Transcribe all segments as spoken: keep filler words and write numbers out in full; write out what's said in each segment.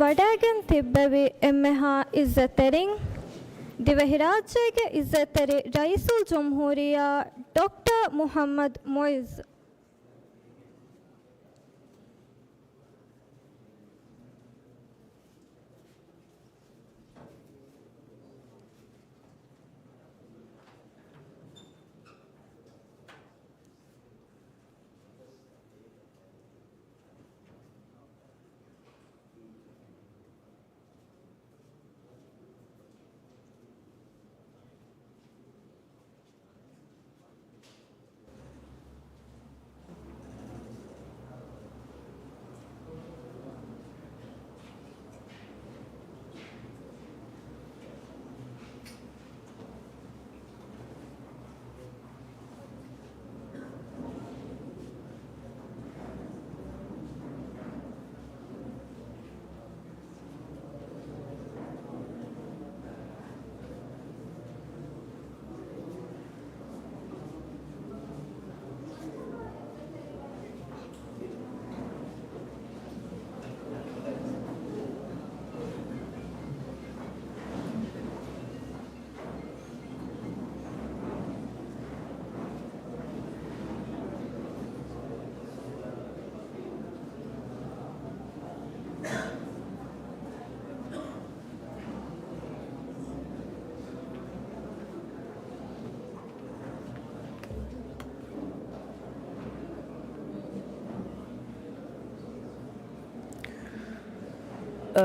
ވަޑައިގެން ތިއްބެވި އެންމެހާ އިއްޒަތްތެރިން، ދިވެހިރާއްޖޭގެ އިއްޒަތްތެރި ރައީސުލްޖުމްހޫރިއްޔާ ޑޮކްޓަރ މުޙައްމަދު މުޢިއްޒު.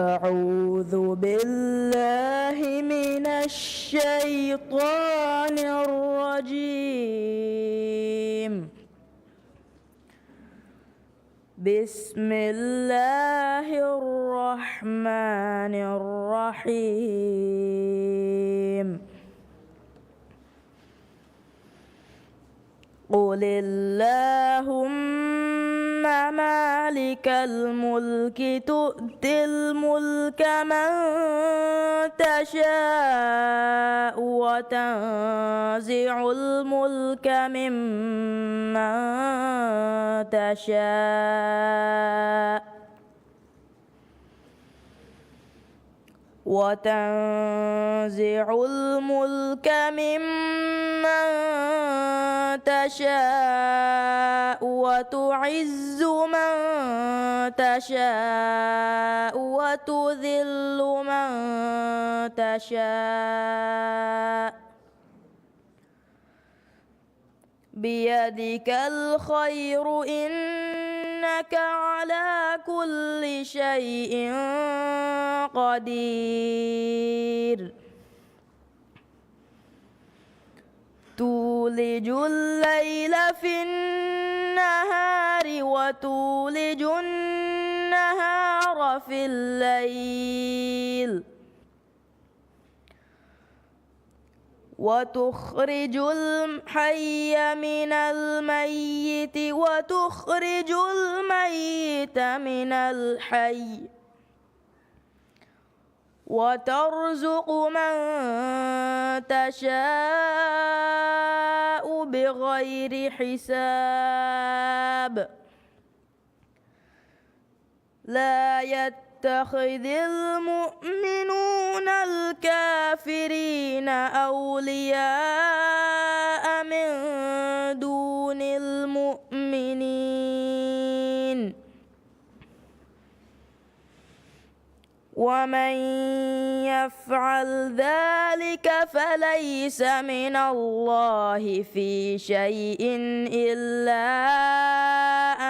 أعوذ بالله من الشيطان الرجيم. بسم الله الرحمن الرحيم. قل اللهم مالك الملك تؤتي الملك من تشاء وتنزع الملك ممن تشاء وتنزع الملك ممن تشاء وتعز من تشاء وتذل من تشاء بيدك الخير إنك على كل شيء قدير. تولج الليل في النهار وتولج النهار في الليل وتخرج الحي من الميت وتخرج الميت من الحي وترزق من تشاء بغير حساب. لا يتخذ المؤمنون الكافرين أولياء من دون المؤمنين ومن يفعل ذلك فليس من الله في شيء إلا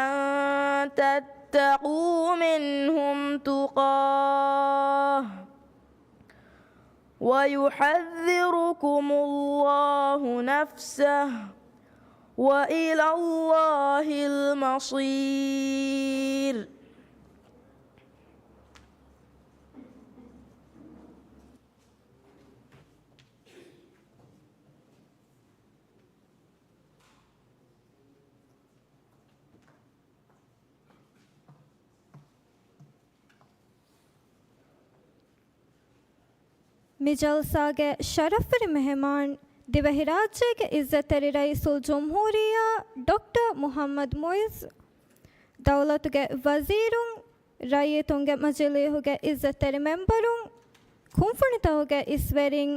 أن تتقوا منهم تقاه ويحذركم الله نفسه وإلى الله المصير. މި ޖަލްސާގެ ޝަރަފްވެރި މެހެމާން، ދިވެހިރާއްޖޭގެ އިއްޒަތްތެރި ރައީސުލްޖުމްހޫރިއްޔާ ޑޮކްޓަރ މުޙައްމަދު މުޢިއްޒު، ދައުލަތުގެ ވަޒީރުން، ރައްޔިތުންގެ މަޖިލީހުގެ އިއްޒަތްތެރި މެމްބަރުން، ކުންފުނިތަކުގެ އިސްވެރިން،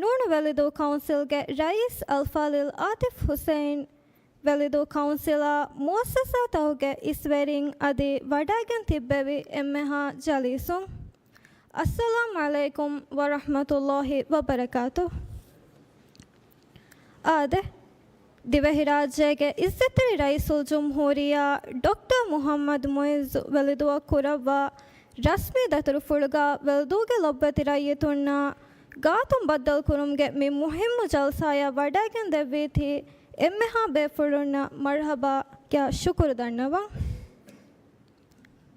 ނޫނު ވެލިދޫ ކައުންސިލްގެ ރައީސް އަލްފާޟިލް އާތިފް ޙުސައިން، ވެލިދޫ ކައުންސިލާ މުއައްސަސާތަކުގެ އިސްވެރިން އަދި ވަޑައިގެން ތިއްބެވި އެންމެހާ ޖަލީސުން. އައްސަލާމް ޢަލައިކުމް ވަރަޙްމަތުﷲި ވަބަރަކާތު. އާދެ، ދިވެހިރާއްޖޭގެ އިއްޒަތްތެރި ރައީސުލްޖުމްހޫރިއްޔާ ޑޮކްޓަރ މުޙައްމަދު މުޢިއްޒު ވެލިދުވަ ކުރައްވާ ރަސްމީ ދަތުރުފުޅުގަ ވެލިދޫގެ ލޮބުވެތި ރައްޔިތުންނާ ގާތުން ބައްދަލުކުރުމުގެ މި މުހިއްމު ޖަލްސާއަށް ވަޑައިގެންދެއްވީތީ އެންމެހާ ބޭފުޅުންނަށް މަރުޙަބާ ކިޔާ ޝުކުރު ދަންނަވަން.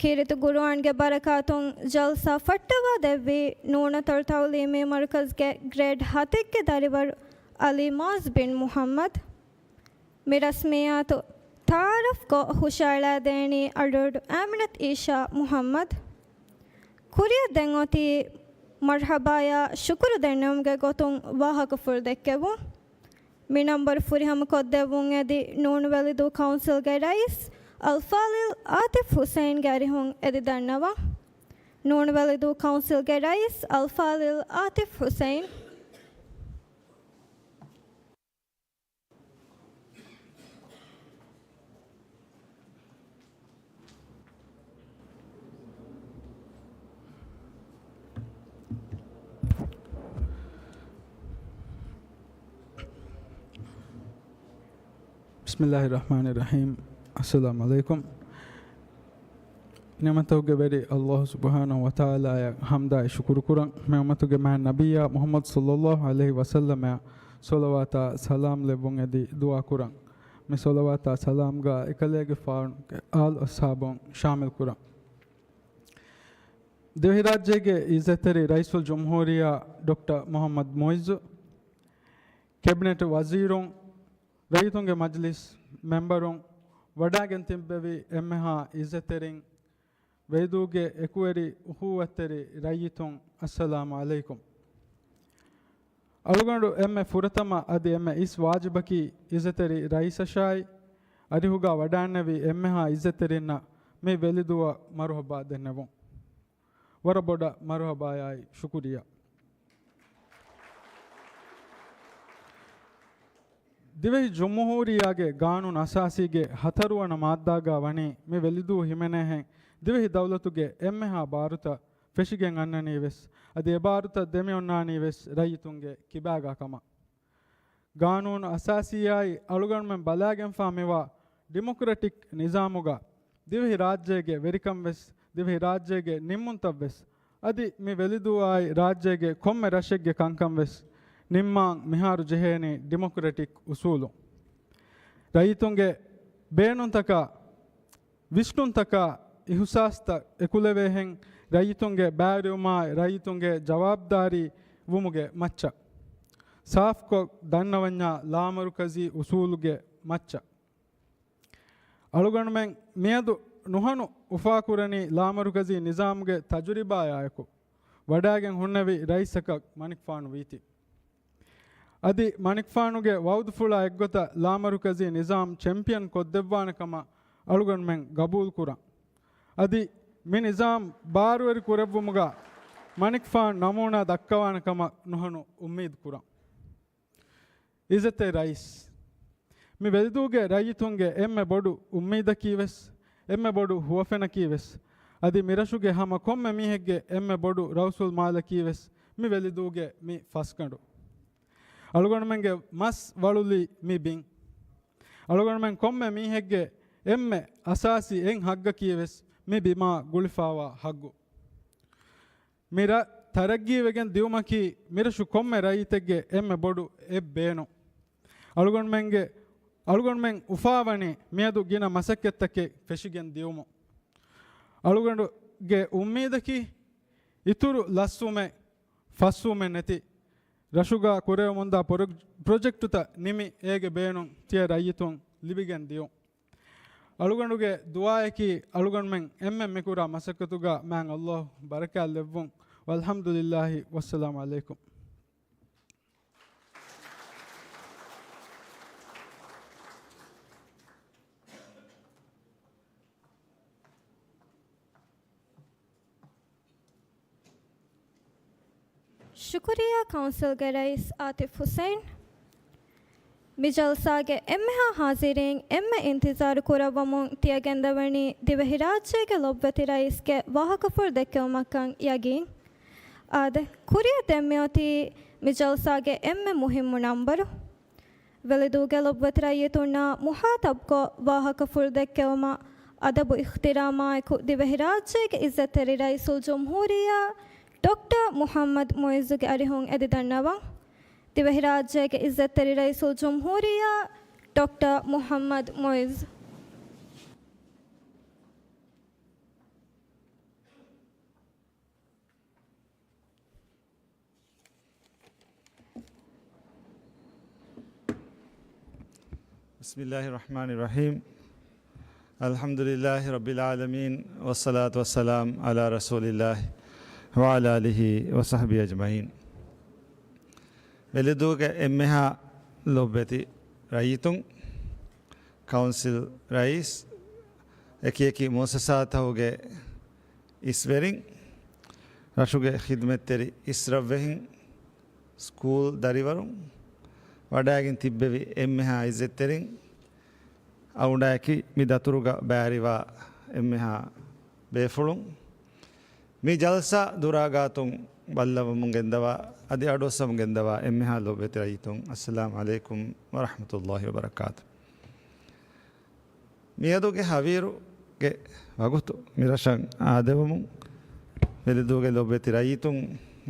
ކީރިތި ޤުރުއާންގެ ބަރަކާތުން ޖަލްސާ ފައްޓަވާ ދެއްވި ނޫނަތޮޅު ތަޢުލީމީ މަރުކަޒްގެ ގްރޭޑް ހަތެއްގެ ދަރިވަރު އަލީ މާޒް ބިން މުޙައްމަދު. މި ރަސްމިއްޔާތު ތަޢާރަފްކޮށް ހުށައަޅާދޭނީ އަޑުއަޑު އާމިނަތު އީޝާ މުޙައްމަދު. ކުރިއަށް ދެން އޮތީ މަރުޙަބާޔާ ޝުކުރު ދެންނެވުމުގެ ގޮތުން ވާހަކަފުޅު ދެއްކެވުން. މި ނަންބަރު ފުރިހަމަކޮށްދެއްވުން އެދި ނޫނު ވެލިދޫ ކައުންސިލްގެ ރައީސް އަލްފާޟިލް އާތިފް ޙުސައިންގެ އަރިހުން އެދި ދަންނަވަން. ނޫނު ވެލިދޫ ކައުންސިލްގެ ރައީސް އަލްފާޟިލް އާތިފް ޙުސައިން. ބިސްމިއްލާހި ރަޙްމާނި ރަޙީމް. އައްސަލާމު ޢަލައިކުމް. ނިޢުމަތުގެ ވެރި އައްލާހު ސުބްޙާނަހު ވަތަޢާލާއަށް ޙަމްދާއި ޝުކުރު ކުރަން. މި އުއްމަތުގެ މާތް ނަބިއްޔާ މުޙައްމަދު ޞައްލައްލާހު ޢަލައިހި ވަސައްލަމައަށް ޞަލަވާތާ ސަލާމް ލެއްވުން އެދި ދުޢާ ކުރަން. މި ޞަލަވާތާ ސަލާމްގަ އެކަލޭގެފާނުގެ އާލު އަޞްޙާބުން ޝާމިލް ކުރަން. ދިވެހިރާއްޖޭގެ އިއްޒަތްތެރި ރައީސުލްޖުމްހޫރިއްޔާ ޑޮކްޓަރ މުޙައްމަދު މުޢިއްޒު، ކެބިނެޓް ވަޒީރުން، ރައްޔިތުންގެ މަޖިލިސް މެމްބަރުން، ވަޑައިގެން ތިއްބެވި އެންމެހާ އިއްޒަތްތެރިން، ވެލިދޫގެ އެކުވެރި އުޚުވަތްތެރި ރައްޔިތުން، އައްސަލާމު ޢަލައިކުމް. އަޅުގަނޑު އެންމެ ފުރަތަމަ އަދި އެންމެ އިސް ވާޖިބަކީ އިއްޒަތްތެރި ރައީސަށާއި، އަރިހުގަ ވަޑައިންނެވި އެންމެހާ އިއްޒަތްތެރިންނަށް މި ވެލިދުވަށް މަރުޙަބާ ދެންނެވުން. ވަރަށް ބޮޑަށް މަރުޙަބާޔާއި ޝުކުރިއްޔާ. ދިވެހި ޖުމްހޫރިއްޔާގެ ގާނޫނު އަސާސީގެ ހަތަރުވަނަ މާއްދާގަ ވަނީ މި ވެލިދޫ ހިމެނޭހެން ދިވެހި ދައުލަތުގެ އެންމެހާ ބާރުތައް ފެށިގެން އަންނަނީވެސް، އަދި އެ ބާރުތައް ދެމިއޮންނާނީވެސް ރައްޔިތުންގެ ކިބާގާ ކަމަށް. ގާނޫނު އަސާސީއާއި އަޅުގަނޑުމެން ބަލާގެންފާ މިވާ ޑިމޮކްރެޓިކް ނިޒާމުގަ ދިވެހި ރާއްޖޭގެ ވެރިކަންވެސް، ދިވެހި ރާއްޖޭގެ ނިންމުންތައްވެސް، އަދި މި ވެލިދޫއާއި ރާއްޖޭގެ ކޮންމެ ރަށެއްގެ ކަންކަންވެސް ނިންމާން މިހާރު ޖެހޭނީ ޑިމޮކްރެޓިކް އުސޫލުން. ރައްޔިތުންގެ ބޭނުންތަކާ، ވިސްނުންތަކާ، އިހުސާސްތައް އެކުލެވޭހެން ރައްޔިތުންގެ ބައިވެރިވުމާއި ރައްޔިތުންގެ ޖަވާބުދާރީ ވުމުގެ މައްޗަށް، ސާފްކޮށް ދަންނަވަންޏާ ލާމަރުކަޒީ އުސޫލުގެ މައްޗަށް. އަޅުގަނޑުމެން މިއަދު ނުހަނު އުފާކުރަނީ ލާމަރުކަޒީ ނިޒާމުގެ ތަޖުރިބާޔާއެކު ވަޑައިގެން ހުންނެވި ރައީސަކަށް މަނިކުފާނު ވީތީ. އަދި މަނިކުފާނުގެ ވައުދުފުޅާ އެއްގޮތަށް ލާމަރުކަޒީ ނިޒާމް ޗެމްޕިއަން ކޮށްދެއްވާނެ ކަމަށް އަޅުގަނޑުމެން ގަބޫލު ކުރަން. އަދި މި ނިޒާމް ބާރުވެރި ކުރެއްވުމުގަ މަނިކުފާނު ނަމޫނާ ދައްކަވާނެ ކަމަށް ނުހަނު އުއްމީދު ކުރަން. އިއްޒަތްތެރި ރައީސް، މި ވެލިދޫގެ ރައްޔިތުންގެ އެންމެ ބޮޑު އުއްމީދަކީވެސް، އެންމެ ބޮޑު ހުވަފެނަކީވެސް، އަދި މިރަށުގެ ހަމަ ކޮންމެ މީހެއްގެ އެންމެ ބޮޑު ރައުސުލްމާލަކީވެސް މި ވެލިދޫގެ މި ފަސްގަނޑު. އަޅުގަނޑުމެންގެ މަސް ވަޅުލި މި ބިން. އަޅުގަނޑުމެން ކޮންމެ މީހެއްގެ އެންމެ އަސާސީ އެއް ހައްގަކީވެސް މި ބިމާ ގުޅިފާވާ ހައްގު. މި ރަށް ތަރައްގީވެގެން ދިއުމަކީ މިރަށު ކޮންމެ ރައްޔިތެއްގެ އެންމެ ބޮޑު އެއް ބޭނުން. އަޅުގަނޑުމެންގެ، އަޅުގަނޑުމެން އުފާވަނީ މިއަދު ގިނަ މަސައްކަތްތަކެއް ފެށިގެން ދިއުމުން. އަޅުގަނޑުގެ އުއްމީދަކީ އިތުރު ލަސްވުމެއް، ފަސްވުމެއް ނެތި ރަށުގަ ކުރެވެމުންދާ ޕްރޮ-، ޕްރޮޖެކްޓުތައް ނިމި އޭގެ ބޭނުން ތިޔަ ރައްޔިތުން ލިބިގެން ދިޔުން. އަޅުގަނޑުގެ ދުޢާއަކީ އަޅުގަނޑުމެން އެންމެން މިކުރާ މަސައްކަތުގަ މާތް އައްލާހު ބަރަކާތް ލެއްވުން. ވަލްޙަމްދުލިއްލާހި. ވައްސަލާމު ޢަލައިކުމް. ޝުކުރިއްޔާ ކައުންސިލްގެ ރައީސް އާތިފް ހުސައިން. މި ޖަލްސާގެ އެންމެހާ ހާޒިރީން އެންމެ އިންތިޒާރު ކުރައްވަމުން ތިޔަގެންދަވަނީ ދިވެހިރާއްޖޭގެ ލޮބުވެތި ރައީސްގެ ވާހަކަފުޅު ދެއްކެވުމަށްކަން ޔަގީން. އާދެ، ކުރިއަށް ދެން މިއޮތީ މި ޖަލްސާގެ އެންމެ މުހިއްމު ނަންބަރު. ވެލިދޫގެ ލޮބުވެތި ރައްޔިތުންނާ މުހާތަބްކޮށް ވާހަކަފުޅު ދެއްކެވުމަށް އަދަބު އިޙްތިރާމާއެކު ދިވެހިރާއްޖޭގެ އިއްޒަތްތެރި ރައީސުލްޖުމްހޫރިއްޔާ ޑޮކްޓަރ މުޙައްމަދު މުޢިއްޒުގެ އަރިހުން އެދިދަންނަވަން. ދިވެހިރާއްޖޭގެ އިއްޒަތްތެރި ރައީސުލްޖުމްހޫރިއްޔާ ޑޮކްޓަރ މުޙައްމަދު މުޢިއްޒު. بسم الله الرحمن الرحيم. الحمد لله رب العالمين، والصلاة والسلام على رسول الله وعلى آله وصحبه أجمعين. ވެލިދޫގެ އެންމެހާ ލޮބުވެތި ރައްޔިތުން، ކައުންސިލް ރައީސް، އެކިއެކި މުއައްސަސާތަކުގެ އިސްވެރިން، ރަށުގެ ޚިދުމަތްތެރި އިސްރަށްވެހިން، ސްކޫލް ދަރިވަރުން، ވަޑައިގެން ތިއްބެވި އެންމެހާ އިއްޒަތްތެރިން، އަޅުގަނޑާއެކީ މި ދަތުރުގަ ބައިވެރިވާ އެންމެހާ ބޭފުޅުން، މި ޖަލްސާ ދުރާގާތުން ބައްލަވަމުން ގެންދަވާ، އަދި އަޑުއައްސަމުން ގެންދަވާ އެންމެހާ ލޮބުވެތި ރައްޔިތުން، އައްސަލާމް ޢަލައިކުމް ވަރަޙްމަތުﷲި ވަބަރަކާތު. މިއަދުގެ ހަވީރުގެ ވަގުތު މިރަށަށް އާދެވުމުން، ވެލިދޫގެ ލޮބުވެތި ރައްޔިތުން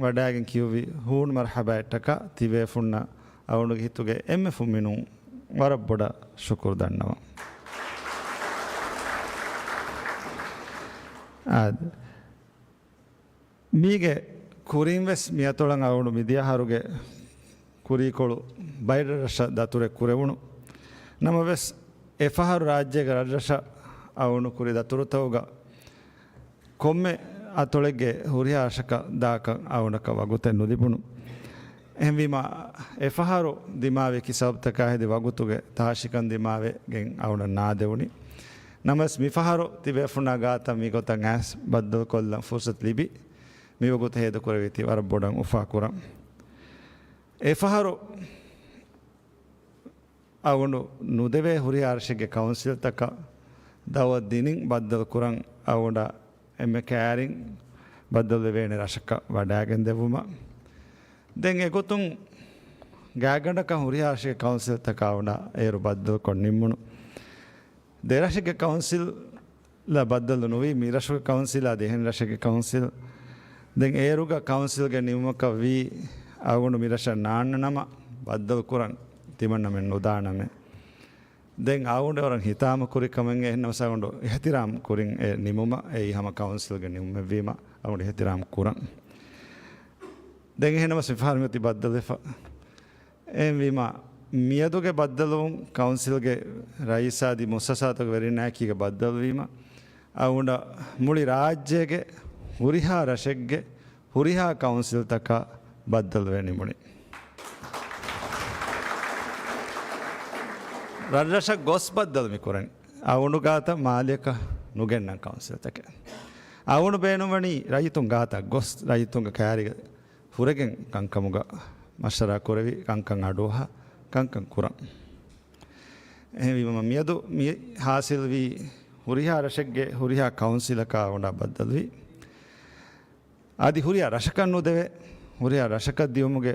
ވަޑައިގެން ކިޔުއްވި ހޫނު މަރްޙަބާއަށްޓަކާ ތިބޭފުންނަށް އަޅުގަނޑުގެ ހިތުގެ އެންމެ ފުންމިނުން ވަރަށް ބޮޑަށް ޝުކުރު ދަންނަވަން. އާދެ. މީގެ ކުރިން ވެސް މިއަތޮޅަށް އަޅުގަނޑު މިދިޔަ އަހަރުގެ ކުރީކޮޅު ބައެއް ރަށްރަށަށް ދަތުރެއް ކުރެވުނު. ނަމަވެސް، އެފަހަރު ރާއްޖޭގެ ރަށްރަށަށް އަޅުގަނޑު ކުރި ދަތުރުތަކުގަ ކޮންމެ އަތޮޅެއްގެ ހުރިހާ ރަށަކަށް ދާކަށް އަޅުގަނޑަކަށް ވަގުތެއް ނުލިބުނު. އެހެންވީމަ، އެފަހަރު ދިމާވި ކި ސަބަބުތަކާ ހެދި ވަގުތުގެ ތާށިކަން ދިމާވެގެން އަޅުގަނޑަށް ނާދެވުނީ. ނަމަވެސް، މިފަހަރު ތިބޭފުންނާ ގާތަށް މިގޮތަށް އައިސް ބައްދަލުކޮށްލަން ފުރުސަތު ލިބި، މިވަގުތު ހޭދަކުރެވީތީ ވަރަށް ބޮޑަށް އުފާކުރަން. އެފަހަރު އަޅުގަނޑު ނުދެވޭ ހުރިހާ ރަށެއްގެ ކައުންސިލްތަކަށް ދައުވަތު ދިނިން ބައްދަލު ކުރަން އަޅުގަނޑަށް އެންމެ ކައިރިން ބައްދަލުވެވޭނެ ރަށަކަށް ވަޑައިގެން ދެއްވުމަށް. ދެން އެގޮތުން ގާތްގަނޑަކަށް ހުރިހާ ރަށެއްގެ ކައުންސިލްތަކަށް އަޅުގަނޑަށް އޭރު ބައްދަލުކޮށް ނިންމުނު. ދެ ރަށެއްގެ ކައުންސިލްއަށް ބައްދަލު ނުވީ، މި ރަށުގެ ކައުންސިލާ ދެހެން ރަށެއްގެ ކައުންސިލް. ދެން އޭރުގަ ކައުންސިލްގެ ނިމުމަކަށް ވީ، އަޅުގަނޑު މި ރަށަށް ނާންނަ ނަމަ ބައްދަލު ކުރަން ތިމަންނަމެން ނުދާނަމޭ. ދެން އަޅުގަނޑު ވަރަށް ހިތާމަ ކުރި ކަމެއް، އެހެންނަމަވެސް އަޅުގަނޑު އިޙްތިރާމް ކުރިން އެ ނިމުމަށް. އެއީ ހަމަ ކައުންސިލްގެ ނިމުމެއްވީމަ އަޅުގަނޑު އިޙްތިރާމް ކުރަން. ދެން އެހެންނަމަވެސް މިފަހަރު މިއޮތީ ބައްދަލުވެފަ. އެހެންވީމަ، މިއަދުގެ ބައްދަލުވުން ކައުންސިލްގެ ރައީސާ އަދި މުއައްސަސާތަކުގެ ވެރިންނާއެކީގަ ބައްދަލުވީމަ، އަޅުގަނޑަށް މުޅި ރާއްޖޭގެ ހުރިހާ ރަށެއްގެ ހުރިހާ ކައުންސިލްތަކަށް ބައްދަލުވެ ނިމުނީ. ރަށްރަށަށް ގޮސް ބައްދަލު މި ކުރަނީ. އަޅުގަނޑު ގާތަށް މާލެއަކަށް ނުގެންނަން ކައުންސިލްތަކެއް. އަޅުގަނޑު ބޭނުންވަނީ ރައްޔިތުން ގާތަށް ގޮސް، ރައްޔިތުންގެ ކައިރީގަ ހުރެގެން ކަންކަމުގަ މަޝްވަރާ ކުރެވި ކަންކަން އަޑުއަހާ ކަންކަން ކުރަން. އެހެންވީމަ މިއަދު މި ހާސިލްވީ ހުރިހާ ރަށެއްގެ ހުރިހާ ކައުންސިލަކާ އަޅުގަނޑަށް ބައްދަލުވީ. އަދި ހުރިހާ ރަށަކަށް ނުދެވޭ، ހުރިހާ ރަށަކަށް ދިޔުމުގެ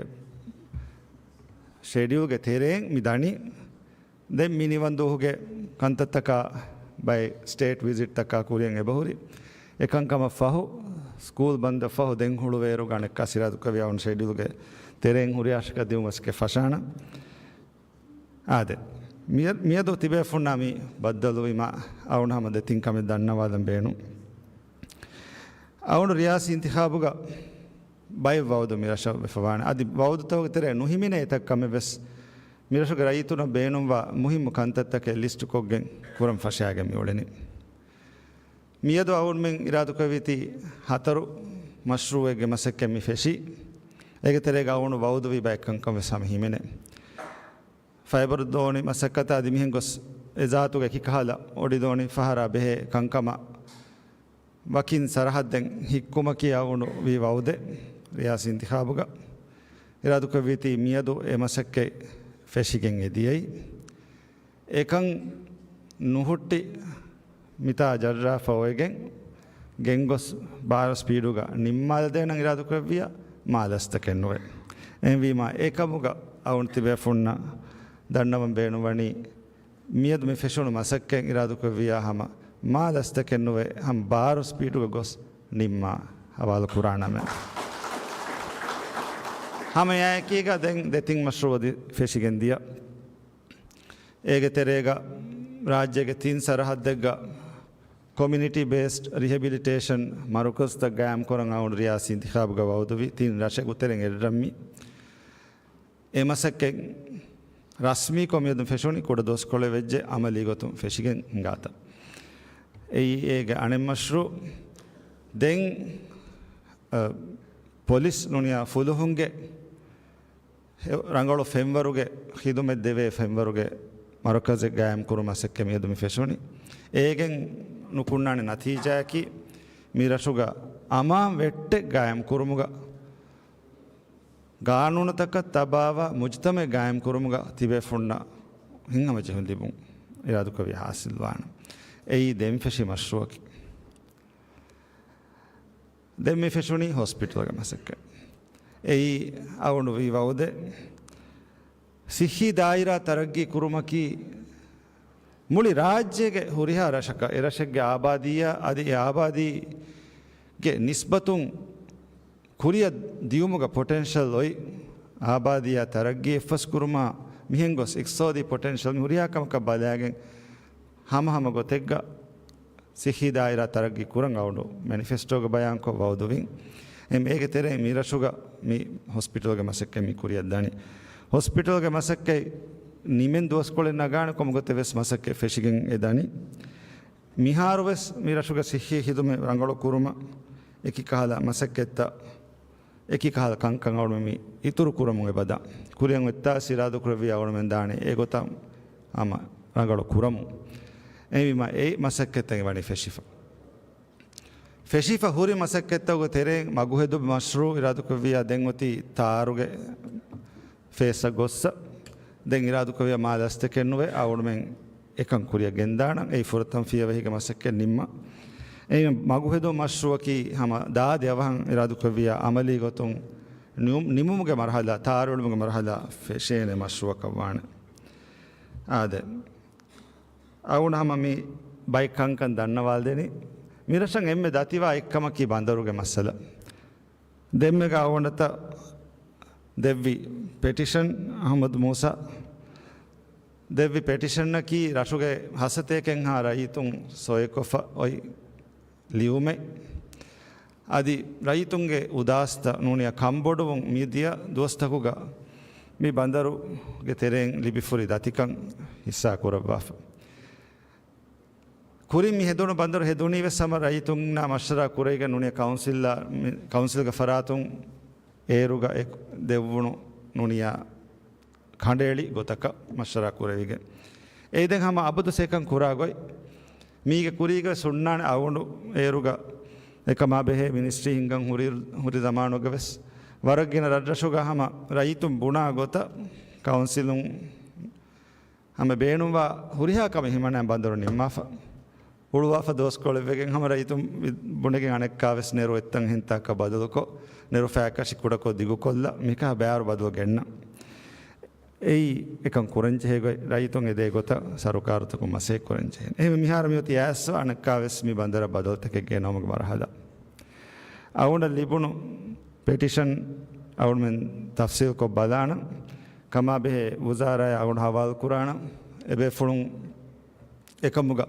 ޝެޑިއުލްގެ ތެރެއިން މި ދަނީ. ދެން މި ނިވަންދުވަހުގެ ކަންތައްތަކާ ބައެއް ސްޓޭޓް ވިޒިޓްތަކާ ކުރިއަށް އެބަހުރި. އެކަންކަމަށް ފަހު، ސްކޫލް ބަންދަށް ފަހު ދެން ހުޅުވޭއިރު އަނެއްކާ ސިރާދުކުރެއްވި އަޅުގަނޑު ޝެޑިއުލްގެ ތެރެއިން ހުރިހާ ރަށަކަށް ދިޔުމަށް ވެސް ކެ ފަށާނަން. އާދެ، މިއަ-، މިއަދު ތިބޭފުންނާ މި ބައްދަލުވީމަ އަޅުގަނޑު ހަމަ ދެތިން ކަމެއް ދަންނަވާލަން ބޭނުން. އަޅުގަނޑު ރިޔާސީ އިންތިޚާބުގަ ބައެއް ވައުދު މި ރަށަށް ވެފަވާނެ. އަދި ވައުދުތަކުގެ ތެރޭ ނުހިމެނޭ އެތައް ކަމެއް ވެސް މި ރަށުގެ ރައްޔިތުންނަށް ބޭނުންވާ މުހިއްމު ކަންތައްތަކެއް ލިސްޓުކޮށްގެން ކުރަން ފަށާގެން މިއުޅެނީ. މިއަދު އަޅުގަނޑުމެން އިރާދަކުރެއްވީތީ ހަތަރު މަޝްރޫއެއްގެ މަސައްކަތް މި ފެށީ. އޭގެ ތެރޭގަ އަޅުގަނޑު ވައުދުވީ ބައެއް ކަންކަން ވެސް ހަމަ ހިމެނޭ. ފައިބަރު ދޯނި މަސައްކަތާ އަދި މިހެން ގޮސް އެ ޒާތުގެ އެކި ކަހަލަ އޮޑިދޯނި ފަހަރާ ބެހޭ ކަންކަމަށް ވަކިން ސަރަހައްދެއް ހިއްކުމަކީ އަޅުގަނޑު ވީ ވައުދެއް. ރިޔާސީ އިންތިޚާބުގަ އިރާދުކުރެއްވީތީ މިއަދު އެ މަސައްކަތް ފެށިގެން އެ ދިޔައީ. އެކަން ނުހުއްޓި މިތާ ޖައްރާފަ އޮވެގެން ގެންގޮސް ބާރު ސްޕީޑުގަ ނިންމާލަދޭނަން އިރާދުކުރެއްވިޔާ މާ ލަސްތަކެއް ނުވޭ. އެހެންވީމާ އެކަމުގަ އަޅުގަނޑު ތިބޭފުންނަށް ދަންނަވަން ބޭނުންވަނީ މިއަދު މި ފެށުނު މަސައްކަތް އިރާދުކުރެއްވިޔާ ހަމަ މާ ލަސްތަކެއް ނުވެ ހަމަ ބާރު ސްޕީޑުގަ ގޮސް ނިންމާ ހަވާލު ކުރާނަމޭ. ހަމަ އެއާއެކީގަ ދެން ދެތިން މަޝްރޫއަށް ފެށިގެން ދިޔަ. އޭގެ ތެރޭގަ ރާއްޖޭގެ ތިން ސަރަހައްދެއްގަ ކޮމިއުނިޓީ ބޭސްޑް ރިހެބިލިޓޭޝަން މަރުކަޒުތައް ގާއިމްކުރަން އަޅުގަނޑު ރިޔާސީ އިންތިޚާބުގަ ވައުދުވި ތިން ރަށެއް ގުތެރެން އެއްރަށްމި. އެ މަސައްކަތް ރަސްމީކޮށް މިއަދު ފެށުނީ ކުޑަ ދުވަސްކޮޅެއް ވެއްޖެ އަމަލީ ގޮތުން ފެށިގެން ހިނގާތަން. އެއީ އޭގެ އަނެއް މަޝްރޫ. ދެން، އަ، ޕޮލިސް ނޫނިޔާ ފުލުހުންގެ ރަނގަޅު ފެންވަރުގެ ޚިދުމަތް ދެވޭ ފެންވަރުގެ މަރުކަޒެއް ގާއިމް ކުރުމަށް މަސައްކަތް މިއަދު މި ފެށުނީ. އޭގެން ނުކުންނާނެ ނަތީޖާއަކީ މި ރަށުގަ އަމާން ވެއްޓެއް ގާއިމް ކުރުމުގަ ގާނޫނުތަކަށް ތަބާވާ މުޖުތަމައެއް ގާއިމް ކުރުމުގަ ތިބޭފުންނަށް ހިތްހަމަޖެހުން ލިބުން އިރާދުކުރެއްވިޔާ ހާސިލްވާނެ. އެއީ ދެން ފެށި މަޝްރޫއަކީ. ދެން މި ފެށުނީ ހޮސްޕިޓަލްގެ މަސައްކަތް. އެއީ އަޅުގަނޑު ވީ ވައުދެއް. ސިއްހީ ދާއިރާ ތަރައްގީ ކުރުމަކީ މުޅި ރާއްޖޭގެ ހުރިހާ ރަށަކަށް، އެ ރަށެއްގެ އާބާދީއާ އަދި އެ އާބާދީގެ ނިސްބަތުން ކުރިއަށް ދިޔުމުގަ ޕޮޓެންޝަލް އޮތް އާބާދީއާ ތަރައްގީ އެއްފަސް ކުރުމާ މިހެން ގޮސް އިޤްތިޞާދީ ޕޮޓެންޝަލް މި ހުރިހާ ކަމަކަށް ބަލާގެން ހަމަ ހަމަ ގޮތެއްގަ ސިއްހީ ދާއިރާ ތަރައްގީ ކުރަން އަޅުގަނޑު މެނިފެސްޓޯގަ ބަޔާންކޮށް ވައުދުވިން. އެ، އޭގެ ތެރެއިން މި ރަށުގަ މި ހޮސްޕިޓަލްގެ މަސައްކަތް މި ކުރިއަށް ދަނީ. ހޮސްޕިޓަލްގެ މަސައްކަތް ނިމެން ދުވަސްކޮޅެއް ނަގާނެ ކޮންމެ ގޮތެއް ވެސް މަސައްކަތް ފެށިގެން އެ ދަނީ. މިހާރު ވެސް މި ރަށުގެ ސިއްހީ ޚިދުމަތް ރަނގަޅު ކުރުމަށް އެކި ކަހަލަ މަސައްކަތްތައް، އެކި ކަހަލަ ކަންކަން އަޅުމެން މި އިތުރު ކުރަމުން އެބަދާ. ކުރިއަށް އޮތްތާ ސިރާދު ކުރެއްވި އަޅުމެން ދާނެ އެގޮތަށް ހަމަ ރަނގަޅު ކުރަމުން. އެހެންވީމާ އެ މަސައްކަތްތައް ވަނީ ފެށިފަ. ފެށިފަ ހުރި މަސައްކަތްތަކުގެ ތެރެއިން މަގުހެދުމަށް މަޝްރޫއު އިރާދުކުރެއްވިޔާ ދެން އޮތީ ތާރުގެ ފޭސްއަށް ގޮއްސަ. ދެން އިރާދުކުރެއްވިޔާ މާ ލަސްތަކެއް ނުވެ އަޅުމެން އެކަން ކުރިއަށް ގެންދާނަން. އެއީ ފުރަތަމަ ފިޔަވަހީގެ މަސައްކަތް ނިންމަ. އެ މަގުހެދުމަށް މަޝްރޫއަކީ ހަމަ ދާދި އަވަހަށް އިރާދުކުރެއްވިޔާ އަމަލީ ގޮތުން ނިމު-، ނިމުމުގެ މަރުހަލާ، ތާރުއެޅުމުގެ މަރުހަލާ ފެށޭނެ މަޝްރޫއަކަށް ވާނެ. އާދެ. އަޅުގަނޑު ހަމަ މި ބައެއް ކަންކަން ދަންނަވާލަދެނީ. މިރަށަށް އެންމެ ދަތިވާ އެއްކަމަކީ ބަނދަރުގެ މައްސަލަ. ދެންމެގަ އަޅުގަނޑަށް ދެއްވި ޕެޓިޝަން، އަޙްމަދު މޫސާ ދެއްވި ޕެޓިޝަނަކީ ރަށުގެ ހަސަތޭކައެއްހާ ރައްޔިތުން ސޮއިކޮށްފަ އޮތް ލިޔުމެއް. އަދި ރައްޔިތުންގެ އުދާސްތައް ނޫނިޔާ ކަންބޮޑުވުން މިދިޔަ ދުވަސްތަކުގަ މި ބަނދަރުގެ ތެރެއިން ލިބިފުރި ދަތިކަން ހިއްސާ ކުރައްވާފަ. ކުރިން މި ހެދުނު ބަނދަރު ހެދުނީ ވެސް ހަމަ ރައްޔިތުންނާ މަޝްވަރާ ކުރެވިގެން ނޫނީ ކައުންސިލްއާ، މި ކައުންސިލްގެ ފަރާތުން އޭރުގަ އެ ދެއްވުނު ނޫނިޔާ ކަނޑައެޅި ގޮތަކަށް މަޝްވަރާ ކުރެވިގެން. އެއީ ދެން ހަމަ އަބަދު ސޭކަން ކުރާ ގޮތް. މީގެ ކުރީގަ ވެސް ހުންނާނެ އަޅުގަނޑު އޭރުގަ އެކަމާ ބެހޭ މިނިސްޓްރީ ހިންގަން ހުރި، ހުރި ޒަމާނުގަ ވެސް ވަރަށް ގިނަ ރަށްރަށުގަ ހަމަ ރައްޔިތުން ބުނާ ގޮތަށް ކައުންސިލުން ހަމަ ބޭނުންވާ ހުރިހާ ކަމެއް ހިމަނާ ބަނދަރު ނިންމާފަ. ހުޅުވާފަ ދުވަސްކޮޅެއްވެގެން ހަމަ ރައްޔިތުން ބުނެގެން އަނެއްކާވެސް ނެރު އެއްތަން ހިންތާކަށް ބަދަލުކޮށް، ނެރު ފައިކަށި ކުޑަކޮށް ދިގުކޮށްލަ، މިކަހަ ބާރު ބަދަލު ގެންނަ. އެއީ އެކަން ކުރަންޖެހޭ ގޮތް، ރައްޔިތުން އެދޭ ގޮތަށް ސަރުކާރުތަކުން މަސައްކަތް ކުރަންޖެހޭ. އެހެންވެ މިހާރު މިއޮތީ އައިސް އަނެއްކާވެސް މި ބަނދަރަށް ބަދަލުތަކެއް ގެނައުމުގެ މަރުހަލާ. އަޅުގަނޑަށް ލިބުނު ޕެޓިޝަން އަޅުމެން ތަފްސީލްކޮށް ބަލާނަން. ކަމާބެހޭ ވުޒާރާއާ އަޅުގަނޑު ހަވާލުކުރާނަން. އެބޭފުޅުން އެކަމުގަ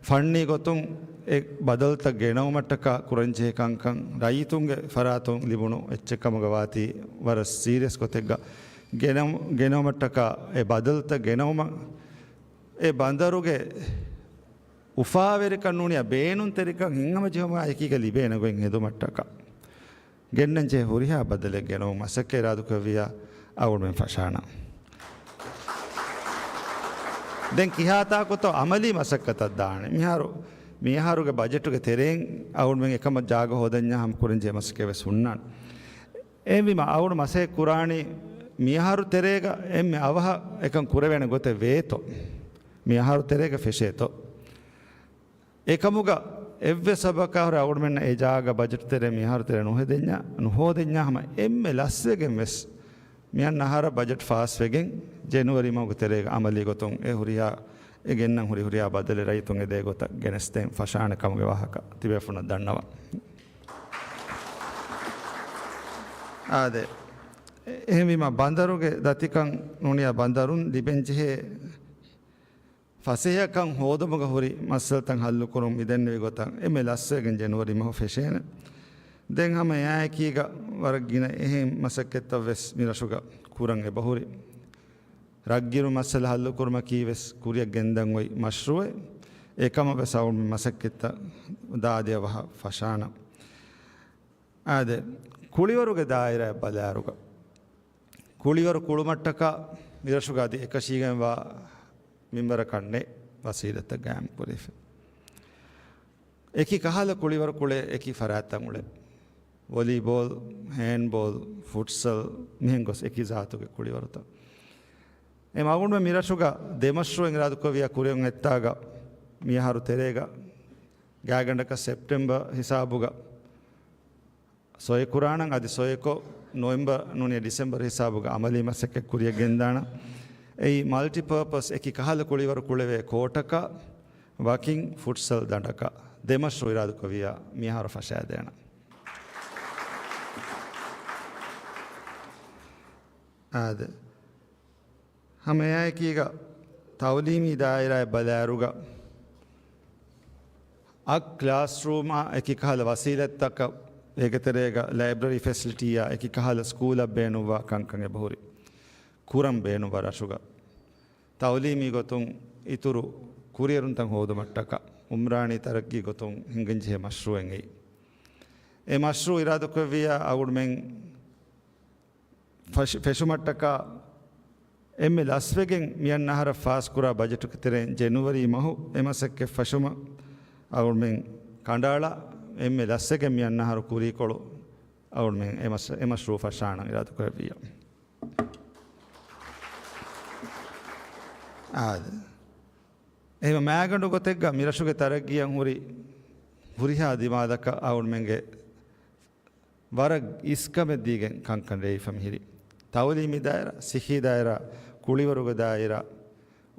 ފަންނީ ގޮތުން އެ ބަދަލުތައް ގެނައުމަށްޓަކާ ކުރަންޖެހޭ ކަންކަން، ރައްޔިތުންގެ ފަރާތުން ލިބުނު އެއްޗެއް ކަމުގަ ވާތީ ވަރަށް ސީރިއަސް ގޮތެއްގަ ގެނައު-، ގެނައުމަށްޓަކާ އެ ބަދަލުތައް ގެނައުމަށް އެ ބަނދަރުގެ އުފާވެރިކަން ނޫނިޔާ ބޭނުންތެރިކަން ހިތްހަމަޖެހުމާ އެކީގަ ލިބޭނެ ގޮތް ހެދުމަށްޓަކާ ގެންނަންޖެހޭ ހުރިހާ ބަދަލެއް ގެނައުމަށް މަސައްކަތް އިރާދަކުރެއްވިޔާ އަޅުގަނޑުމެން ފަށާނަން. ދެން ކިހާތާކުތޯ އަމަލީ މަސައްކަތަށް ދާނެ. މިހާރު، މިއަހަރުގެ ބަޖެޓުގެ ތެރެއިން އަޅުގަނޑުމެން އެކަމަށް ޖާގަ ހޯދަންޏާ ހަމަ ކުރަންޖެހޭ މަސައްކަތް ވެސް ހުންނާނެ. އެހެންވީމަ އަޅުގަނޑު މަސައްކަތް ކުރާނީ މިއަހަރު ތެރޭގަ އެންމެ އަވަހަށް އެކަން ކުރެވޭނެ ގޮތެއް ވޭތޯ؟ މިއަހަރު ތެރޭގަ ފެށޭތޯ؟ އެކަމުގަ އެއްވެސް ސަބަބަކާ ހުރެ އަޅުގަނޑުމެންނަށް އެ ޖާގަ ބަޖެޓް ތެރޭ މިއަހަރު ތެރޭ ނުހެދެންޏާ، ނުހޯދެންޏާ ހަމަ އެންމެ ލަސްވެގެން ވެސް މިއަންނަ އަހަރަށް ބަޖެޓް ފާސްވެގެން ޖެނުއަރީ މަހުގެ ތެރޭގަ އަމަލީ ގޮތުން އެ ހުރިހާ، އެ ގެންނަން ހުރި ހުރިހާ ބަދަލެއް ރައްޔިތުން އެދޭ ގޮތަށް ގެނެސްދޭން ފަށާނެ ކަމުގެ ވާހަކަ ތިބޭފުޅުންނަށް ދަންނަވަން. އާދެ، އެހެންވީމަ ބަނދަރުގެ ދަތިކަން ނޫނިޔާ ބަނދަރުން ލިބެންޖެހޭ ފަސޭހަކަން ހޯދުމުގަ ހުރި މައްސަލަތައް ހައްލުކުރުން މިދެންނެވި ގޮތަށް އެންމެ ލަސްވެގެން ޖެނުއަރީ މަހު ފެށޭނެ. ދެން ހަމަ އެއާއެކީގަ ވަރަށް ގިނަ އެހެން މަސައްކަތްތައް ވެސް މިރަށުގަ ކުރަން އެބަހުރި. ރަށްގިރު މައްސަލަ ހައްލުކުރުމަކީ ވެސް ކުރިއަށް ގެންދަން އޮތް މަޝްރޫއެއް. އެކަމަށް ވެސް އަޅުގަނޑު މަސައްކަތްތައް ދާދިޔަ ވަހަށް ފަށާނަން. އާދެ، ކުޅިވަރުގެ ދާއިރާއަށް ބަލާއިރުގަ، ކުޅިވަރު ކުޅުމަށްޓަކާ މިރަށުގަ އަދި އެކަށީގެންވާ މިންވަރަކަށް ނެތް ވަސީލަތްތައް ގާއިމް ކުރެވިފަ. އެކި ކަހަލަ ކުޅިވަރު ކުޅޭ އެކި ފަރާތްތައް އުޅޭ. ވޮލީބޯލް، ހޭންޑްބޯލް، ފުޓްސަލް، މިހެން ގޮސް އެކި ޒާތުގެ ކުޅިވަރުތައް. އެ މަގުންމެ މިރަށުގަ ދެ މަޝްރޫއެއް އިރާދަކުރެއްވިޔާ ކުރިއަށް އޮތްތާގަ މިއަހަރު ތެރޭގަ ގާތްގަނޑަކަށް ސެޕްޓެމްބަރ ހިސާބުގަ ސޮއެކުރާނަން. އަދި ސޮއެކޮށް ނޮވެމްބަރ ނޫނީ ޑިސެމްބަރ ހިސާބުގަ އަމަލީ މަސައްކަތް ކުރިއަށް ގެންދާނަން. އެއީ މަލްޓިޕާޕަސް އެކި ކަހަލަ ކުޅިވަރު ކުޅެވޭ ކޯޓަކަށް، ވަކިން ފުޓްސަލް ދަނޑަކަށް ދެ މަޝްރޫ އިރާދަކުރެއްވިޔާ މިއަހަރު ފަށާދޭނަން. އާދެ. ހަމަ އެއާއެކީގަ ތައުލީމީ ދާއިރާއަށް ބަލާއިރުގަ އަށް ކްލާސްރޫމާ އެކި ކަހަލަ ވަސީލަތްތަކަށް، އޭގެ ތެރޭގަ ލައިބްރަރީ ފެސިލިޓީއާ އެކި ކަހަލަ ސްކޫލަށް ބޭނުންވާ ކަންކަން އެބަހުރި. ކުރަން ބޭނުންވާ ރަށުގަ ތައުލީމީ ގޮތުން އިތުރު ކުރިއެރުންތައް ހޯދުމަށްޓަކާ އުމްރާނީ ތަރައްގީ ގޮތުން ހިނގަންޖެހޭ މަޝްރޫއެއް އެއީ. އެ މަޝްރޫ އިރާދަކުރެއްވިޔާ އަޅުގަނޑުމެން ފަށި-، ފެށުމަށްޓަކާ އެންމެ ލަސްވެގެން މިއަންނަ އަހަރަށް ފާސްކުރާ ބަޖެޓުގެ ތެރެއިން ޖެނުއަރީ މަހު އެ މަސައްކަތް ފަށުމަށް އަޅުގަނޑުމެން ކަނޑައަޅާ، އެންމެ ލަސްވެގެން މިއަންނަ އަހަރު ކުރީކޮޅު އަޅުގަނޑުމެން އެ މަސް-، އެ މަޝްރޫ ފަށާނަން އިރާދަކުރެއްވިއްޔާ. އާދެ. އެހެން މާގަނޑު ގޮތެއްގަ މިރަށުގެ ތަރައްގީއަށް ހުރި ހުރިހާ ދިމާލަކަށް އަޅުގަނޑުމެންގެ ވަރަށް އިސްކަމެއް ދީގެން ކަންކަން ރޭވިފަ މިހިރީ. ތައުލީމީ ދާއިރާ، ސިއްހީ ދާއިރާ، ކުޅިވަރުގެ ދާއިރާ،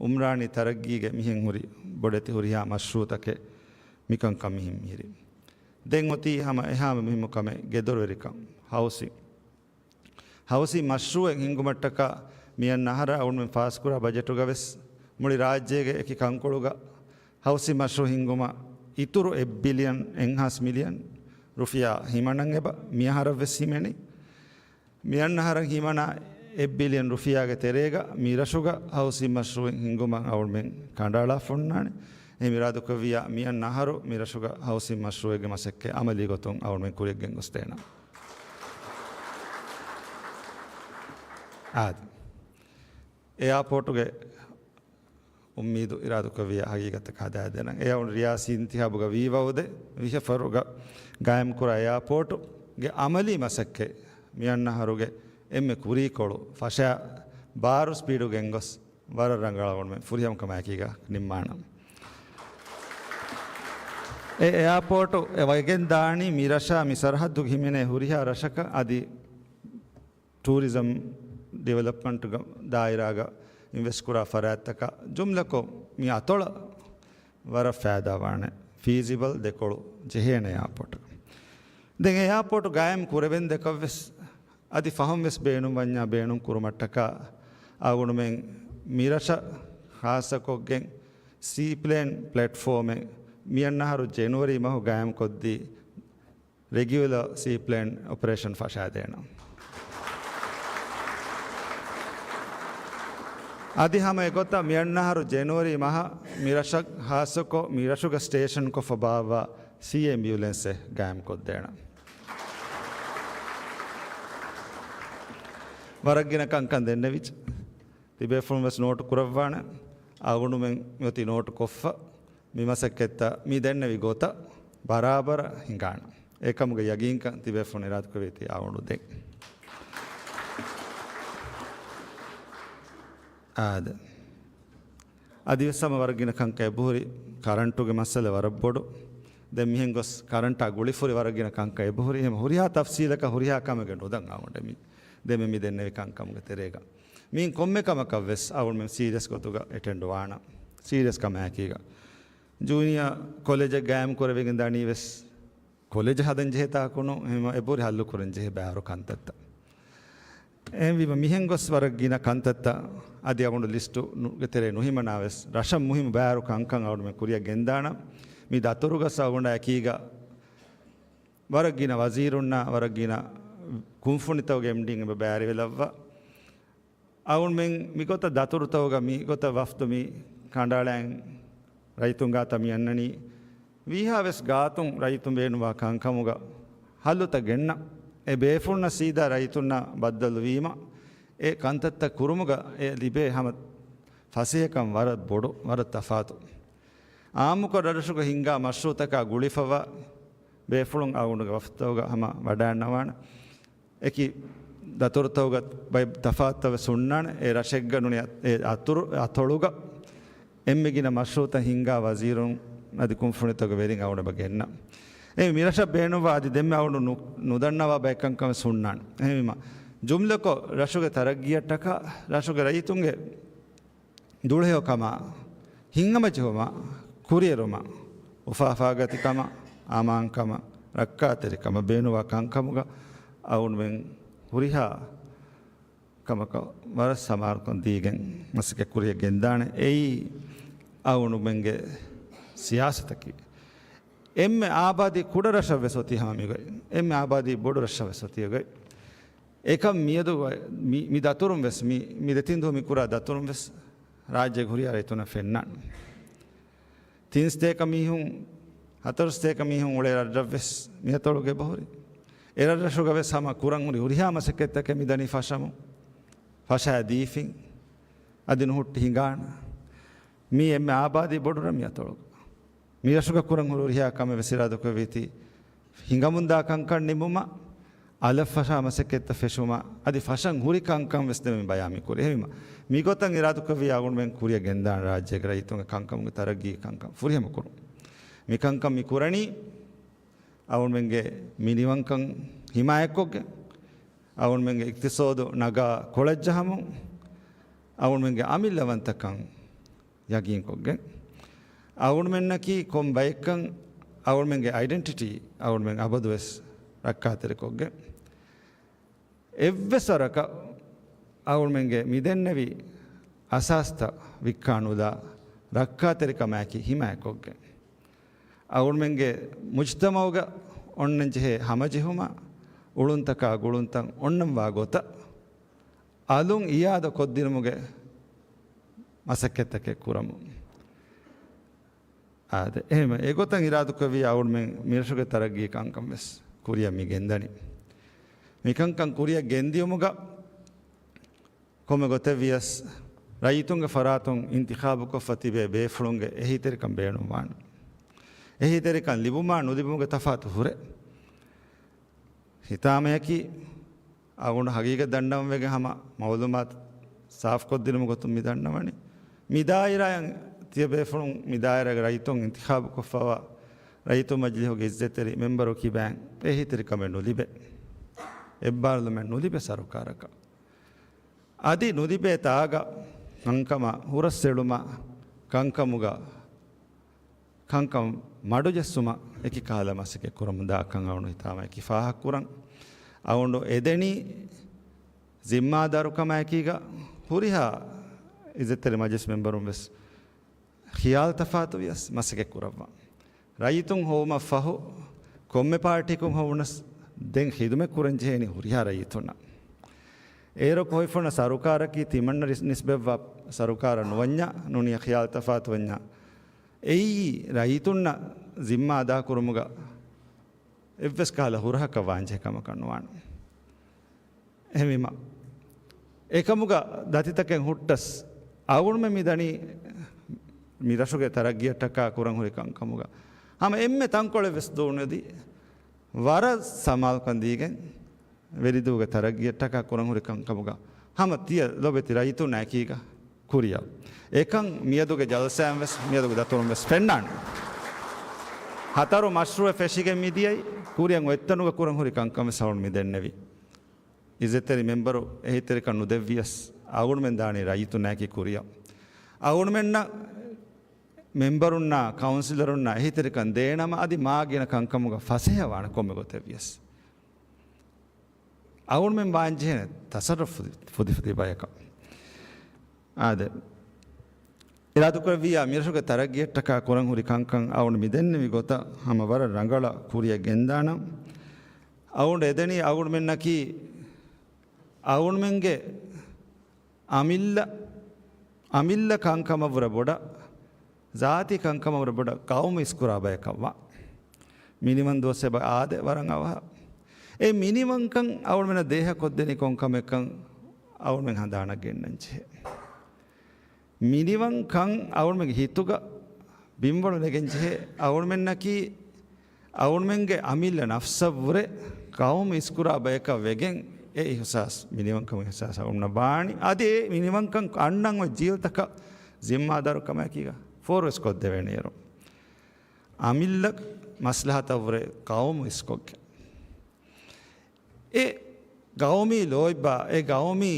އުމްރާނީ ތަރައްގީގެ މިހެން ހުރި ބޮޑެތި ހުރިހާ މަޝްރޫއުތަކެއް މިކަންކަން މިހިން މިހިރީ. ދެން އޮތީ ހަމަ އެހާމެ މުހިއްމު ކަމެއް، ގެދޮރުވެރިކަން، ހައުސިން. ހައުސިން މަޝްރޫއެއް ހިންގުމަށްޓަކާ މިއަންނަ އަހަރަށް އަޅުގަނޑުމެން ފާސްކުރާ ބަޖެޓުގަ ވެސް މުޅި ރާއްޖޭގެ އެކި ކަންކޮޅުގަ ހައުސިން މަޝްރޫ ހިންގުމަށް އިތުރު އެއް ބިލިއަން އެއްހާސް މިލިއަން ރުފިޔާ ހިމަނަން އެބަ މިއަހަރަށް ވެސް ހިމެނީ. މިއަންނަ އަހަރަށް ހިމަނާ އެއް ބިލިއަން ރުފިޔާގެ ތެރޭގަ މި ރަށުގަ ހައުސިން މަޝްރޫއެއް ހިންގުމަށް އަޅުގަނޑުމެން ކަނޑައަޅާފަ އޮންނާނެ. އެހެން އިރާދަކުރެއްވިއްޔާ މިއަންނަ އަހަރު މި ރަށުގަ ހައުސިން މަޝްރޫއެއްގެ މަސައްކަތް އަމަލީ ގޮތުން އަޅުގަނޑުމެން ކުރިއަށް ގެންގޮސްދޭނަން. އާދެ. އެއާޕޯޓުގެ އުއްމީދު އިރާދަކުރެއްވިއްޔާ ހަގީގަތަކަށް ހަދާދޭނަން. އެއަށް ރިޔާސީ އިންތިހާބުގަ ވީވައުދެ ވިހަ ފަރުގަ ގާއިމްކުރާ އެއާޕޯޓުގެ އަމަލީ މަސައްކަތް މިއަންނަ އަހަރުގެ އެންމެ ކުރީކޮޅު ފަށާ ބާރު ސްޕީޑު ގެންގޮސް ވަރަށް ރަނގަޅަށް އަޅުގަނޑުމެން ފުރިހަމަކަމާއެކީގަ ނިންމާނަން. އެ އެއާޕޯޓު އެ ވެގެން ދާނީ މި ރަށާ މި ސަރަހައްދުގަ ހިމެނޭ ހުރިހާ ރަށަކަށް އަދި ޓޫރިޒަމް ޑިވެލޮޕްމަންޓްގެ ދާއިރާގަ އިންވެސްޓް ކުރާ ފަރާތްތަކަށް ޖުމްލަކޮށް މި އަތޮޅަށް ވަރަށް ފައިދާވާނެ ފީޒިބަލް ދެކޮޅު ޖެހޭނެ އެއާޕޯޓަކަށް. ދެން އެއާޕޯޓު ގާއިމް ކުރެވެން ދެކަށްވެސް އަދި ފަހުން ވެސް ބޭނުންވަންޏާ ބޭނުން ކުރުމަށްޓަކާ އަޅުގަނޑުމެން މިރަށަށް ޚާއްޞަކޮށްގެން ސީޕްލޭން ޕްލެޓްފޯމެއް މިއަންނަ އަހަރު ޖެނުއަރީ މަހު ގާއިމްކޮށްދީ، ރެގިއުލަރ ސީޕްލޭން އޮޕަރޭޝަން ފަށާދޭނަން. އަދި ހަމަ އެގޮތަށް މިއަންނަ އަހަރު ޖެނުއަރީ މަހަށް މިރަށަށް ޚާއްޞަކޮށް މިރަށުގަ ސްޓޭޝަންކޮށްފަ ބާއްވާ ސީ އެމްބިއުލެންސެއް ގާއިމްކޮށްދޭނަން. ވަރަށް ގިނަ ކަންކަން ދެންނެވިއްޖެ. ތިބޭފުޅުން ވެސް ނޯޓު ކުރައްވާނެ. އަޅުގަނޑުމެން މިއޮތީ ނޯޓު ކޮށްފަ މި މަސައްކަތްތައް މި ދެންނެވި ގޮތަށް ބަރާބަރަށް ހިނގާނަން. އެކަމުގެ ޔަގީންކަން ތިބޭފުޅުން އިރާދަކުރެއްވީތީ އަޅުގަނޑު ދޭން. އާދެ. އަދިވެސް ހަމަ ވަރަށް ގިނަ ކަންކަން އެބަހުރި، ކަރަންޓުގެ މައްސަލަ ވަރަށް ބޮޑު. ދެން މިހެން ގޮސް ކަރަންޓާ ގުޅިފުރި ވަރަށް ގިނަ ކަންކަން އެބަހުރި. އެހެން ހުރިހާ ތަފްސީލަކަށް ހުރިހާ ކަމެއްގެ ނުދަން އަޅުގަނޑު މި ދެމެ މި ދެންނެވި ކަންކަމުގެ ތެރޭގަ. މިއިން ކޮންމެ ކަމަކަށް ވެސް އަޅުގަނޑު ސީރިއަސް ގޮތުގަ އެޓެންޑް ވާނަ. ސީރިއަސް ކަމާއެކީގަ. ޖޫނިއާ ކޮލެޖެއް ގާއިމް ކުރެވިގެން ދަނީ ވެސް ކޮލެޖް ހަދަން ޖެހޭ ތާކުނު އެހެންވީމަ އެބަހުރި ހައްލު ކުރަން ޖެހޭ ބާރު ކަންތައްތައް. އެހެންވީމަ މިހެން ގޮސް ވަރަށް ގިނަ ކަންތައްތައް އަދި އަޅުގަނޑު ލިސްޓުގެ ތެރޭ ނުހިމަނާ ވެސް ރަށަށް މުހިއްމު ބާރު ކަންކަން އަޅުގަނޑުމެން ކުރިއަށް ގެންދާނަން. މި ދަތުރުގަ އަޅުގަނޑާ އެކީގަ ވަރަށް ގިނަ ވަޒީރުންނާ ވަރަށް ގިނަ ކުންފުނިތަކުގެ އެމްޑީން އެބަ ބައިވެރިވެލައްވާ. އަޅުގަނޑުމެން މިގޮތަށް ދަތުރުތަކުގަ މިގޮތަށް ވަފްދު މި ކަނޑައަޅައި ރައްޔިތުން ގާތަށް މި އަންނަނީ ވީހާވެސް ގާތުން ރައްޔިތުން ބޭނުންވާ ކަންކަމުގަ ހައްލުތައް ގެންނަ. އެ ބޭފުޅުންނަށް ސީދާ ރައްޔިތުންނާ ބައްދަލުވީމަ އެ ކަންތައްތައް ކުރުމުގަ އެ ލިބޭ ހަމަ ފަސޭހަކަން ވަރަށް ބޮޑު، ވަރަށް ތަފާތު. އާއްމުކޮށް ރަށުގަ ހިންގާ މަޝްރޫއުތަކާ ގުޅިފަވާ ބޭފުޅުން އަޅުގަނޑުގެ ވަފްދުގަ ހަމަ ވަޑައިގަންނަވާނެ. އެކި ދަތުރުތަކުގަ ބައެއް ތަފާތުތައް ވެސް ހުންނާނެ. އެ ރަށެއްގަ ނޫނީ އެ އަތޮޅު، އެ އަތޮޅުގަ އެންމެ ގިނަ މަޝްރޫއުތައް ހިންގާ ވަޒީރުން އަދި ކުންފުނިތަކުގެ ވެރިން އަޅުގަނޑު އެބަ ގެންނަ. އެ މިރަށަށް ބޭނުންވާ އަދި ދެންމެ އަޅުގަނޑު ނު-، ނުދަންނަވާ ބައެއް ކަންކަން ވެސް ހުންނާނެ. އެހެންވީމަ ޖުމްލަކޮށް ރަށުގެ ތަރައްގީއަށްޓަކާ ރަށުގެ ރައްޔިތުންގެ ދުޅަހެޔޮކަމާ، ހިތްހަމަޖެހުމާ، ކުރިއެރުމާ، އުފާފާގަތިކަމާ، އަމާންކަމާ، ރައްކާތެރިކަމަށް ބޭނުންވާ ކަންކަމުގަ އަޅުގަނޑުމެން ހުރިހާ ކަމަކަށް ވަރަށް ސަމާލުކަން ދީގެން މަސައްކަތް ކުރިއަށް ގެންދާނެ. އެއީ އަޅުގަނޑުމެންގެ ސިޔާސަތަކީ. އެންމެ އާބާދީ ކުޑަ ރަށަށް ވެސް އޮތީ ހަމަ މިގޮތް. އެންމެ އާބާދީ ބޮޑު ރަށަށް ވެސް އޮތީ އެގޮތް. އެކަން މިއަދު މި، މި ދަތުރުން ވެސް މި، މި ދެތިން ދުވަހު މި ކުރާ ދަތުރުން ވެސް ރާއްޖޭގެ ހުރިހާ ރައްޔިތުންނަށް ފެންނާނެ. ތިން ސަތޭކަ މީހުން، ހަތަރު ސަތޭކަ މީހުން އުޅޭ ރަށްރަށް ވެސް މި އަތޮޅުގަ އެބަހުރި. އެ ރަށްރަށުގަ ވެސް ހަމަ ކުރަން ހުރި ހުރިހާ މަސައްކަތްތަކެއް މި ދަނީ ފަށަމުން، ފަށާ ދީފިން، އަދި ނުހުއްޓި ހިނގާން. މީ އެންމެ އާބާދީ ބޮޑު ރަށް މި އަތޮޅުގަ. މި ރަށުގަ ކުރަން ހުރި ހުރިހާ ކަމެއް ވެސް އިރާދަކުރެއްވީތީ ހިނގަމުންދާ ކަންކަން ނިމުމަށް، އަލަށް ފަށާ މަސައްކަތްތައް ފެށުމަށް، އަދި ފަށަން ހުރި ކަންކަން ވެސް ދެމެ މި ބަޔާން މި ކުރީ. އެހެންވީމަ، މިގޮތަށް އިރާދަކުރެއްވި އަޅުގަނޑުމެން ކުރިއަށް ގެންދާނެ ރާއްޖޭގެ ރައްޔިތުންގެ ކަންކަމުގެ ތަރައްގީގެ ކަންކަން ފުރިހަމަ ކުރުން. މި ކަންކަން މި ކުރަނީ އަޅުގަނޑުމެންގެ މިނިވަންކަން ހިމާޔަތްކޮށްގެން، އަޅުގަނޑުމެންގެ އިޤްތިޞާދު ނަގާ ކޮޅަށް ޖަހަމުން، އަޅުގަނޑުމެންގެ އަމިއްލަވަންތަކަން ޔަގީންކޮށްގެން، އަޅުގަނޑުމެންނަކީ ކޮން ބައެއްކަން އަޅުގަނޑުމެންގެ އައިޑެންޓިޓީ އަޅުގަނޑުމެން އަބަދުވެސް ރައްކާތެރިކޮށްގެން، އެއްވެސް ވަރަކަށް އަޅުގަނޑުމެންގެ މިދެންނެވި އަސާސްތައް ވިއްކާ ނުލާ ރައްކާތެރިކަމާއެކީ ހިމާޔަތްކޮށްގެން، އަޅުގަނޑުމެންގެ މުޖްތަމަޢުގަ އޮންނަންޖެހޭ ހަމަޖެހުމާ އުޅުންތަކާ ގުޅުންތައް އޮންނަންވާ ގޮތަށް އަލުން އިއާދަ ކޮށްދިނުމުގެ މަސައްކަތްތަކެއް ކުރަމުން. އާދެ، އެހެން އެގޮތަށް އިރާދަކުރެއްވި އަޅުގަނޑުމެން މިރަށުގެ ތަރައްގީ ކަންކަން ވެސް ކުރިއަށް މި ގެންދަނީ. މިކަންކަން ކުރިއަށް ގެންދިޔުމުގަ ކޮންމެ ގޮތެއް ވިޔަސް ރައްޔިތުންގެ ފަރާތުން އިންތިޚާބުކޮށްފަ ތިބޭ ބޭފުޅުންގެ އެހީތެރިކަން ބޭނުންވާނެ. އެހީތެރިކަން ލިބުމާ ނުލިބުމުގެ ތަފާތު ހުރޭ. ހިތާމަޔަކީ، އަޅުގަނޑު ހަގީގަތް ދަންނަވަންވެގެން ހަމަ މައުލޫމާތު ސާފުކޮށްދިނުމުގެ ގޮތުން މި ދަންނަވަނީ. މި ދާއިރާއަށް ތިޔަބޭފުޅުން މި ދާއިރާގެ ރައްޔިތުން އިންތިޚާބުކޮށްފަވާ ރައްޔިތުން މަޖިލީހުގެ އިއްޒަތްތެރި މެމްބަރު ކިބައިން އެހީތެރިކަމެއް ނުލިބޭ. އެއްބާރުލުމެއް ނުލިބޭ ސަރުކާރަކަށް. އަދި ނުލިބޭ ތާގަ ކަންކަމަށް ހުރަސްއެޅުމަށް ކަންކަމުގަ ކަންކަން މަޑުޖެއްސުމަށް އެކި ކަހަލަ މަސައްކަތް ކުރަމުންދާކަން އަޅުގަނޑު ހިތާމަޔަކީ ފާހަގަކުރަން. އަޅުގަނޑު އެދެނީ ޒިންމާދާރުކަމާއެކީގަ ހުރިހާ އިއްޒަތްތެރި މަޖިލިސް މެމްބަރުން ވެސް ޚިޔާލު ތަފާތު ވިޔަސް މަސައްކަތް ކުރައްވަން. ރައްޔިތުން ހޮވުމަށް ފަހު، ކޮންމެ ޕާޓީކުން ހޮވުނަސް ދެން ޚިދުމަތް ކުރަން ޖެހޭނީ ހުރިހާ ރައްޔިތުންނަށް. އޭރު ކޮށްފަ ހުންނަ ސަރުކާރަކީ ތިމަންނަ ރިސް-، ނިސްބަތްވާ ސަރުކާރަށް ނުވަންޏާ، ނޫނީ ޚިޔާލު ތަފާތު ވަންޏާ، އެއީ ރައްޔިތުންނަށް ޒިންމާ އަދާކުރުމުގަ އެއްވެސް ކަހަލަ ހުރަހަކަށް ވާންޖެހޭ ކަމަކަށް ނުވާނެ. އެހެންވީމަ، އެކަމުގަ ދަތިތަކެއް ހުއްޓަސް، އަޅުގަނޑުމެން މި ދަނީ މި ރަށުގެ ތަރައްގީއަށްޓަކާ ކުރަން ހުރި ކަންކަމުގަ ހަމަ އެންމެ ތަންކޮޅެއް ވެސް ދޫނެދި، ވަރަށް ސަމާލުކަން ދީގެން، ވެރިދޫގެ ތަރައްގީއަށްޓަކާ ކުރަން ހުރި ކަންކަމުގަ ހަމަ ތިޔަ ލޮބެތި ރައްޔިތުންނާ އެކީގަ ކުރިއަށް. އެކަން މިއަދުގެ ޖަލްސާއިން ވެސް، މިއަދުގެ ދަތުރުން ވެސް ފެންނާނެ. ހަތަރު މަޝްރޫއެއް ފެށިގެން މިދިޔައީ، ކުރިއަށް އޮތްތަނުގަ ކުރަން ހުރި ކަންކަން ވެސް އަޅުން މި ދެންނެވި. އިއްޒަތްތެރި މެމްބަރު އެހީތެރިކަން ނުދެއްވިޔަސް، އަޅުގަނޑުމެން ދާނީ ރައްޔިތުންނާއެކީ ކުރިއަށް. އަޅުގަނޑުމެންނަށް މެމްބަރުންނާ، ކައުންސިލަރުންނާ އެހީތެރިކަން ދޭނަމަ، އަދި މާ ގިނަ ކަންކަމުގަ ފަސޭހަވާނެ ކޮންމެ ގޮތެއް ވިޔަސް. އަޅުގަނޑުމެން ވާންޖެހޭނެ ތަސައްރަފް ފުދި، ފުދި، ފުދި ބަޔަކަށް. އާދެ، އިރާދަކުރެއްވިއްޔާ މިރަށުގެ ތަރައްގީއަށްޓަކާ ކުރަން ހުރި ކަންކަން އަޅުގަނޑު މިދެންނެވި ގޮތަށް ހަމަ ވަރަށް ރަނގަޅަށް ކުރިއަށް ގެންދާނަން. އަޅުގަނޑު އެދެނީ އަޅުގަނޑުމެންނަކީ އަޅުގަނޑުމެންގެ އަމިއްލަ، އަމިއްލަ ކަންކަމަށްވުރެ ބޮޑަށް، ޒާތީ ކަންކަމަށްވުރެ ބޮޑަށް ޤައުމު އިސްކުރާ ބަޔަކަށްވާ. މިނިވަން ދުވަސް އެބަ އާދެ ވަރަށް އަވަހަށް. އެ މިނިވަންކަން އަޅުގަނޑުމެންނަށް ދޭހަކޮށްދެނީ ކޮންކަމެއްކަން އަޅުގަނޑުމެން ހަނދާނަށް ގެންނަންޖެހޭ. މިނިވަންކަން އަޅުގަނޑުމެންގެ ހިތުގަ ބިންވަޅު ނެގެންޖެހޭ. އަޅުގަނޑުމެންނަކީ އަޅުގަނޑުމެންގެ އަމިއްލަ ނަފްސަށްވުރެ ޤައުމު އިސްކުރާ ބަޔަކަށް ވެގެން އެ އިޙްސާސް، މިނިވަންކަމުގެ އިޙްސާސް އަޅުގަނޑުމެންނަށް ބާނީ. އަދި އެ މިނިވަންކަން އަންނަން އޮތް ޖީލްތަކަށް ޒިންމާދާރުކަމާއެކީގަ ފޯރުވެސް ކޮށްދެވޭނެ އިރު. އަމިއްލަ މަސްލަހަތަށްވުރެ ޤައުމު އިސްކޮށްގެން. އެ ޤައުމީ ލޯތްބާ، އެ ޤައުމީ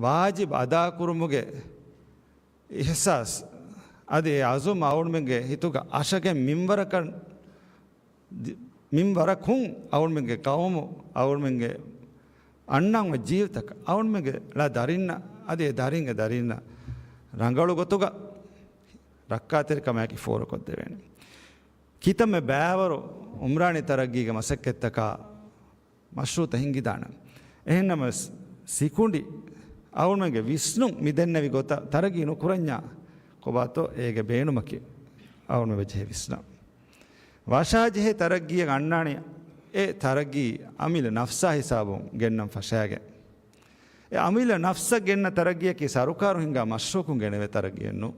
ވާޖިބް އަދާކުރުމުގެ އިޙްސާސް، އަދި އެ ޢަޒުމް އަޅުގަނޑުމެންގެ ހިތުގަ އަށަގެން މިންވަރަކަށް، ދި-، މިންވަރަކުން އަޅުގަނޑުމެންގެ ޤައުމު، އަޅުގަނޑުމެންގެ އަންނަން އޮތް ޖީލްތަކަށް، އަޅުގަނޑުމެންގެ ޅަ ދަރިންނަށް، އަދި އެ ދަރިންގެ ދަރިންނަށް ރަނގަޅު ގޮތުގަ ރައްކާތެރިކަމާއެކީ ފޯރުކޮށްދެވޭނެ. ކިތަންމެ ބައިވަރު އުމްރާނީ ތަރައްގީގެ މަސައްކަތްތަކާ މަޝްރޫޢުތައް ހިންގިދާނެ. އެހެންނަމަވެސް، ސިކުނޑި އަޅުގަނޑުމެންގެ ވިސްނުން މި ދެންނެވި ގޮތަށް ތަރައްގީ ނުކުރަންޏާ ކޮބާތޯ އޭގެ ބޭނުމަކީ އަޅުގަނޑުމެން ވެއްޖެހޭ ވިސްނަން. ވަށާޖެހޭ ތަރައްގީއެއް އަންނާނީ އެ ތަރައްގީ އަމިއްލަ ނަފްސާ ހިސާބުން ގެންނަން ފަށާގެން. އެ އަމިއްލަ ނަފްސަށް ގެންނަ ތަރައްގީއަކީ ސަރުކާރު ހިންގާ މަޝްރޫޢަކުން ގެނެވޭ ތަރައްގީއެއް ނޫން.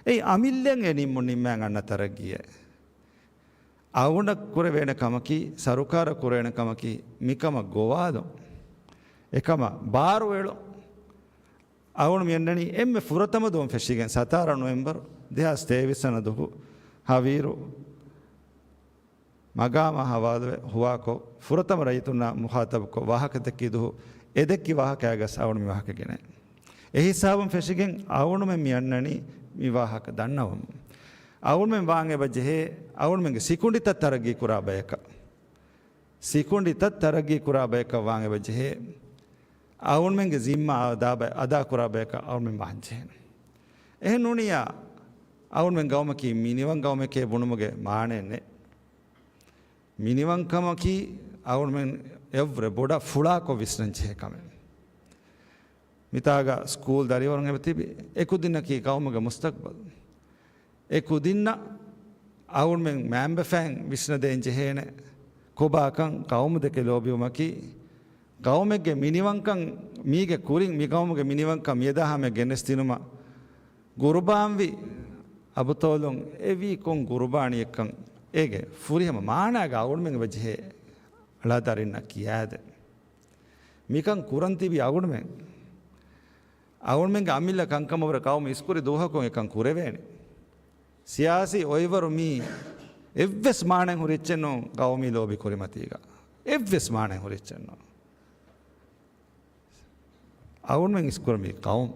އެއީ އަމިއްލައަށް އެ ނިންމުން ނިންމައިން އަންނަ ތަރައްގީއެއް. އަޅުގަނޑަށް ކުރެވޭނެ ކަމަކީ، ސަރުކާރަށް ކުރެވޭނެ ކަމަކީ، މިކަމަށް ގޮވާލުން. އެކަމަށް ބާރުއެޅުން. އަޅުގަނޑު މިއަންނަނީ އެންމެ ފުރަތަމަ ދުވަހުން ފެށިގެން ސަތާރަ ނޮވެމްބަރު ދެހާސް ތޭވީސް ވަނަ ދުވަހު ހަވީރު މަގާމާ ހަވާލުވެ ހުވާކޮށް، ފުރަތަމަ ރައްޔިތުންނާ މުޚާޠަބުކޮށް ވާހަކަ ދެއްކި ދުވަހު، އެ ދެއްކި ވާހަކައާ ގަސް އަޅުގަނޑު މި ވާހަކަ ގެނައި. އެ ހިސާބުން ފެށިގެން އަޅުގަނޑުމެން މި އަންނަނީ މި ވާހަކަ ދަންނަވަމުން. އަޅުގަނޑުމެން ވާން އެބަ ޖެހޭ، އަޅުގަނޑުމެންގެ ސިކުނޑިތައް ތަރައްގީ ކުރާ ބަޔަކަށް. ސިކުނޑިތައް ތަރައްގީ ކުރާ ބަޔަކަށް ވާން އެބަ ޖެހޭ. އަޅުގަނޑުމެންގެ ޒިންމާ އަދާ ބަ-، އަދާ ކުރާ ބަޔަކަށް އަޅުގަނޑުމެން ވާން ޖެހޭނެ. އެހެން ނޫނިއްޔާ، އަޅުގަނޑުމެން ގައުމަކީ މިނިވަން ގައުމެކޭ ބުނުމުގެ މާނައެއް ނެތް. މިނިވަންކަމަކީ އަޅުގަނޑުމެން އެއަށްވުރެ ބޮޑަށް ފުޅާކޮށް ވިސްނަން ޖެހޭ ކަމެއް. މިތާގަ ސްކޫލް ދަރިވަރުން އެބަ ތިބި. އެ ކުދިންނަކީ ގައުމުގެ މުސްތަޤްބަލް. އެ ކުދިންނަށް އަޅުގަނޑުމެން މައިންބަފައިން ވިސްނަދޭން ޖެހޭނެ. ކޮބާކަން ގައުމު ދެކެ ލޯބިވުމަކީ، ގައުމެއްގެ މިނިވަންކަން، މީގެ ކުރިން މި ގައުމުގެ މިނިވަންކަން މިއަދާ ހަމަޔަށް ގެނެސްދިނުމަށް ގުރުބާންވި އަބުޠާލުން އެވީ ކޮން ގުރުބާނީއެއްކަން އޭގެ ފުރިހަމަ މާނާގަ އަޅުގަނޑުމެން އެބަ ޖެހޭ ޅަ ދަރިންނަށް ކިޔާދޭން. މިކަން ކުރަން ތިބީ އަޅުގަނޑުމެން. އަޅުގަނޑުމެންގެ އަމިއްލަ ކަންކަމަށްވުރެ ޤައުމު އިސްކުރި ދުވަހަކުން އެކަން ކުރެވޭނެ. ސިޔާސީ އޮއިވަރު މީ އެއްވެސް މާނައެއް ހުރި އެއްޗެއް ނޫން ޤައުމީ ލޯބި ކުރިމަތީގަ. އެއްވެސް މާނައެއް ހުރި އެއްޗެއް ނޫން. އަޅުގަނޑުމެން އިސްކުރަންވީ ޤައުމު.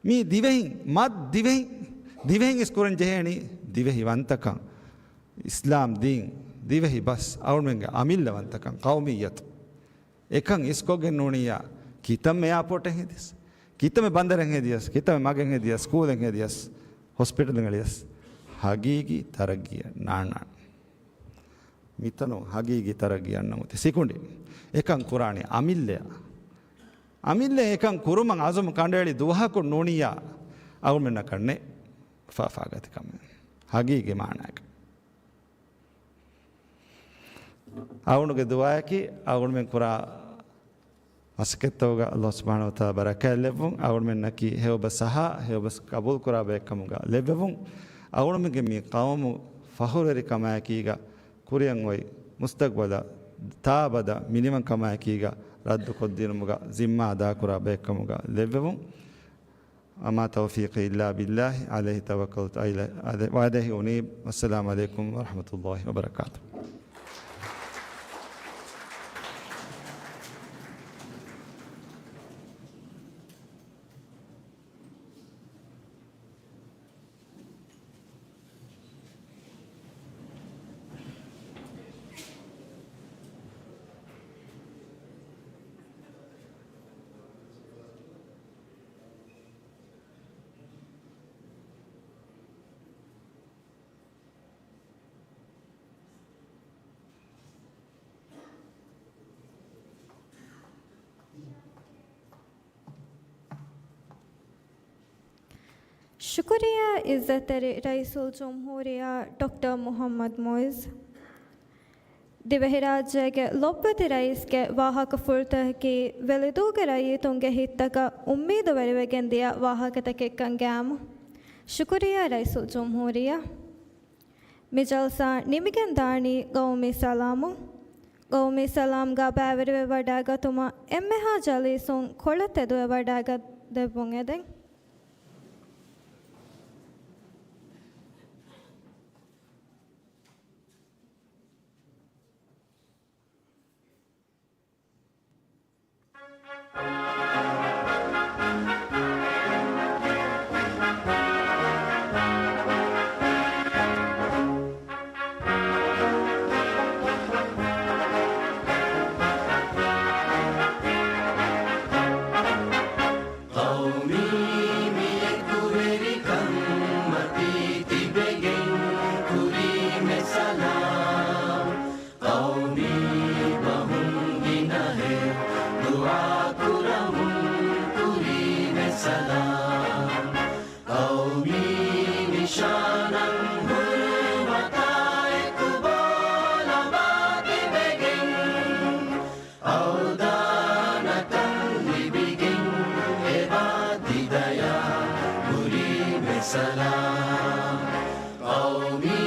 މީ ދިވެހިން، މަ ދިވެހިން، ދިވެހިން އިސްކުރަން ޖެހޭނީ ދިވެހި ވަންތަކަން، އިސްލާމް ދީން، ދިވެހި ބަސް، އަޅުގަނޑުމެންގެ އަމިއްލަ ވަންތަކަން، ޤައުމިއްޔަތު. އެކަން އިސްކޮށްގެން ނޫނިއްޔާ، ކިތަންމެ އެއާޕޯޓެއް ހެދިޔަސް، ކިތަންމެ ބަނދަރެއް ހެދިޔަސް، ކިތަންމެ މަގެއް ހެދިޔަސް، ސްކޫލެއް ހެދިޔަސް، ހޮސްޕިޓަލެއް އެޅިޔަސް، ހަގީގީ ތަރައްގީއެއް ނާންނާނެ. މިތަނުން ހަގީގީ ތަރައްގީ އަންނަން އޮތީ ސިކުނޑި. އެކަން ކުރާނީ އަމިއްލައަށް. އަމިއްލަ އެކަން ކުރުމަށް އަޒުމް ކަނޑައެޅި ދުވަހަކުން ނޫނިއްޔާ، އަޅުގަނޑުމެންނަކަށް ނެތް ފާފާ ގަތިކަމެއް. ހަގީގީ މާނައަކަށް. އަޅުގަނޑުގެ ދުޢާއަކީ އަޅުގަނޑުމެން ކުރާ މަސައްކަތްތަކުގަ ﷲ ސުބްޙާނަހޫ ވަތަޢާލާ ބަރަކާތް ލެއްވުން، އަޅުގަނޑުމެންނަކީ ހެޔޮބަސް އަހާ، ހެޔޮބަސް ޤަބޫލުކުރާ ބައެއްކަމުގަ ލެއްވެވުން، އަޅުގަނޑުމެންގެ މި ޤައުމު ފަޚުރުވެރިކަމާއެކީގަ ކުރިއަށް އޮތް މުސްތަޤްބަލަށް ތާއަބަދަށް މިނިވަންކަމާއެކީގަ ރައްދުކޮށްދިނުމުގަ ޒިންމާ އަދާކުރާ ބައެއްކަމުގަ ލެއްވެވުން. وما توفيقي إلا بالله، عليه توكلت وإليه أنيب. والسلام عليكم ورحمة الله وبركاته. ޝުކުރިއްޔާ އިއްޒަތްތެރި ރައީސުލްޖުމްހޫރިއްޔާ ޑޮކްޓަރ މުޙައްމަދު މުޢިއްޒު. ދިވެހިރާއްޖޭގެ ލޮބުވެތި ރައީސްގެ ވާހަކަފުޅުތަކަކީ ވެލިދޫގެ ރައްޔިތުންގެ ހިތްތަކަށް އުއްމީދުވެރިވެގެން ދިޔަ ވާހަކަތަކެއްކަން ގައިމު. ޝުކުރިއްޔާ ރައީސުލްޖުމްހޫރިއްޔާ. މި ޖަލްސާ ނިމިގެން ދާނީ ގައުމީ ސަލާމުން. ގައުމީ ސަލާމްގާ ބައިވެރިވެވަޑައިގަތުމަށް އެންމެހާ ޖަލީސުން ކޮޅަށް ތެދުވެވަޑައިގަ-، ދެއްވުން އެދެން. ޤައުމީ މި އެކުވެރިކަން މަތީ ތިބެގެން ކުރީމެ ސަލާމް. ޤައުމީ ބަހުން ގިނަހެއް ދުޢާ ކުރަމުން ކުރީމެ ސަލާމް. ޤައުމީ ނިޝާނަށް ހުރުމަތާ އެކު ބޯ ލަބާ ތިބެގެން، އަވްދާނަކަން ލިބިގެން އެބާ ތި ދަޔާ ކުރީމެ ސަލާމް. ޤައުމީ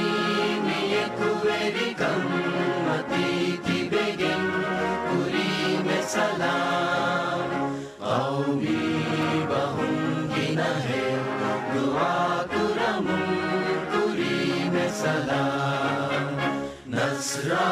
މި އެކުވެރިކަން މަތީ ތިބެގެން ކުރީމެ ސަލާމް. ޤައުމީ ބަހުން ގިނަހެއް ދުޢާ ކުރަމުން ކުރީމެ ސަލާމް. ނަޞްރާ